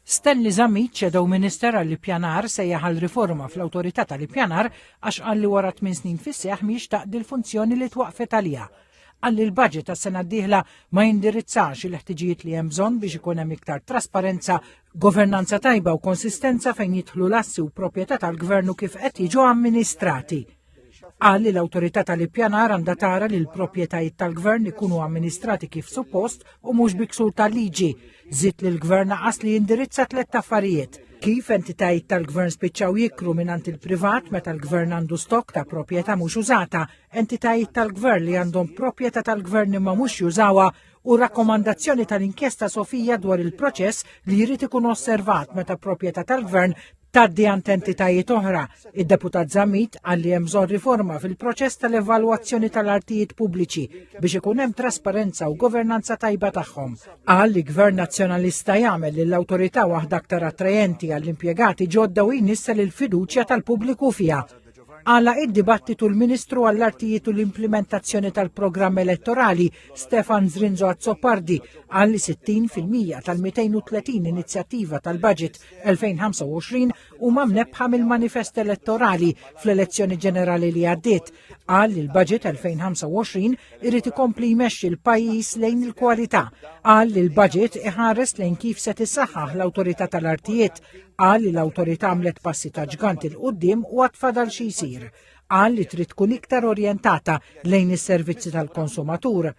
Stanley Zammit, Shadow Minister għall-Ippjanar, sejjaħ għal riforma fl-Awtorità tal-Ippjanar għax qal li wara tminn snin fis-seħħ mhijiex taqdi l-funzjoni li twaqqfet għaliha. Qal li l-budget tas-sena d-dieħla ma jindirizzax il-ħtiġijiet li hemm bżonn biex ikun hemm iktar trasparenza, governanza tajba u konsistenza fejn jidħlu l-assi u proprjetà tal-gvern u kif qed jiġu amministrati. Qal li l-Awtorità tal-Ippjanar għandha tara li l-proprjetajiet tal-Gvern ikunu amministrati kif suppost u mhux bi ksur tal-liġi. Żied li l-Gvern naqas li jindirizza tlett affarijiet. Kif entitajiet tal-Gvern spiċċaw jikru mingħand il-privat meta l-Gvern għandu stok ta' proprjetà mhux użata, entitajiet tal-Gvern li għandhom proprjetà tal-Gvern imma mhux jużawha u rakkomandazzjoni tal-inkjesta Sofija dwar il-proċess li jrid ikun osservat meta proprjetà tal-Gvern tgħaddi għand entitajiet oħra. Id-Deputat Zammit qal li hemm bżonn riforma fil-proċess tal-evalwazzjoni tal-artijiet pubbliċi biex ikun hemm trasparenza u governanza tajba tagħhom. Qal li Gvern Nazzjonalista jagħmel lill-awtorità waħda aktar attrajenti għall-impjegati ġodda u jnissel il-fiduċja tal-pubbliku fiha. Għalaq id-dibattitu l-Ministru għall-Artijiet u l-Implementazzjoni tal-Programm Elettorali Stefan Zrinzo Azzopardi qal li 60% tal-230 inizjattiva tal-Budget 2025 huma mnebbħa mill-manifest elettorali fl-elezzjoni ġenerali li għaddiet. Qal li l-Budget 2025 irid ikompli jmexxi l-pajjiż lejn il-kwalità. Qal li l-budget iħares lejn kif se tissaħħaħ l-Awtorità tal-Artijiet. Qal li l-awtorità għamlet passi ta' ġgant 'il quddiem u għad fadal xi jsir. Qal li trid tkun iktar orjentata lejn is-servizzi tal-konsumatur.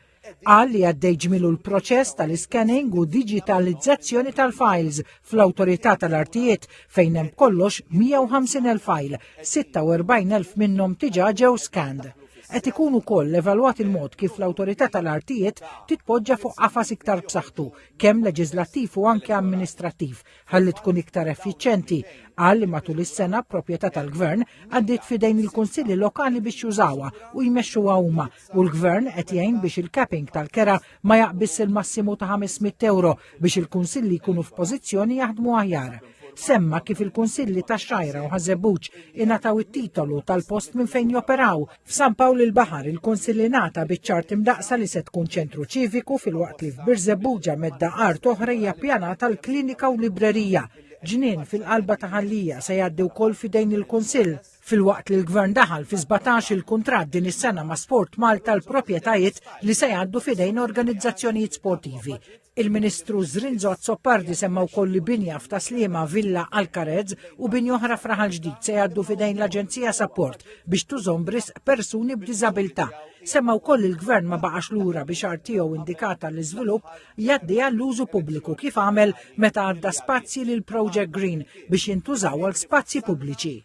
Qal li għaddej ġmielu l-proċess tal-iscanning u diġitalizzazzjoni tal-files fl-Awtorità tal-Artijiet fejn hemm b'kollox 150,000 file, 46,000 minnhom diġà ġew scanned. Qed ikun ukoll evalwat il-mod kif l-Awtorità tal-Artijiet titpoġġa fuq qafas iktar b'saħħtu, kemm leġiżlattiv u anke amministrattiv, ħalli tkun iktar effiċjenti. Qal li matul is-sena proprjetà tal-Gvern għaddiet f'idejn il-kunsilli lokali biex jużawha u jmexxuha huma u l-Gvern qed jgħin biex il-capping tal-kera ma jaqbiss il-massimu ta' 500 euro biex il-kunsilli jkunu f'pożizzjoni jaħdmu aħjar. Semma kif il-kunsilli ta' Xgħajra u Ħaż-Żebbuġ ingħataw it-titolu tal-post minn fejn joperaw. F'San Pawl il-Baħar il-kunsill ingħata biċ-ċart imdaqsa li se tkun ċentru ċiviku filwaqt li f'Birżebbuġa medda art oħra hija ppjanata l-klinika u librerija. Ġnien fil-qalba ta' Ħal Lija se jgħaddi wkoll f'idejn il-kunsill. Filwaqt li l-Gvern daħal fi 17 il kuntratt din is-sena ma' Sport Malta l-proprjetajiet li se jgħaddu f'idejn organizzazzjonijiet sportivi. Il-Ministru Zrinzo Azzopardi semma wkoll li binja f'Tas-Sliema Villa Alcarez u binja oħra f'Raħal Ġdid se jgħaddu f'idejn l-Aġenzija Sapport biex tużhom b'risq persuni b'diżabilità. Semma wkoll li l-Gvern ma baqax lura biex art tiegħu indikata l-iżvilupp jgħaddi għall-użu pubbliku kif għamel meta għadda spazji lil Project Green biex jintużaw għal spazji pubbliċi.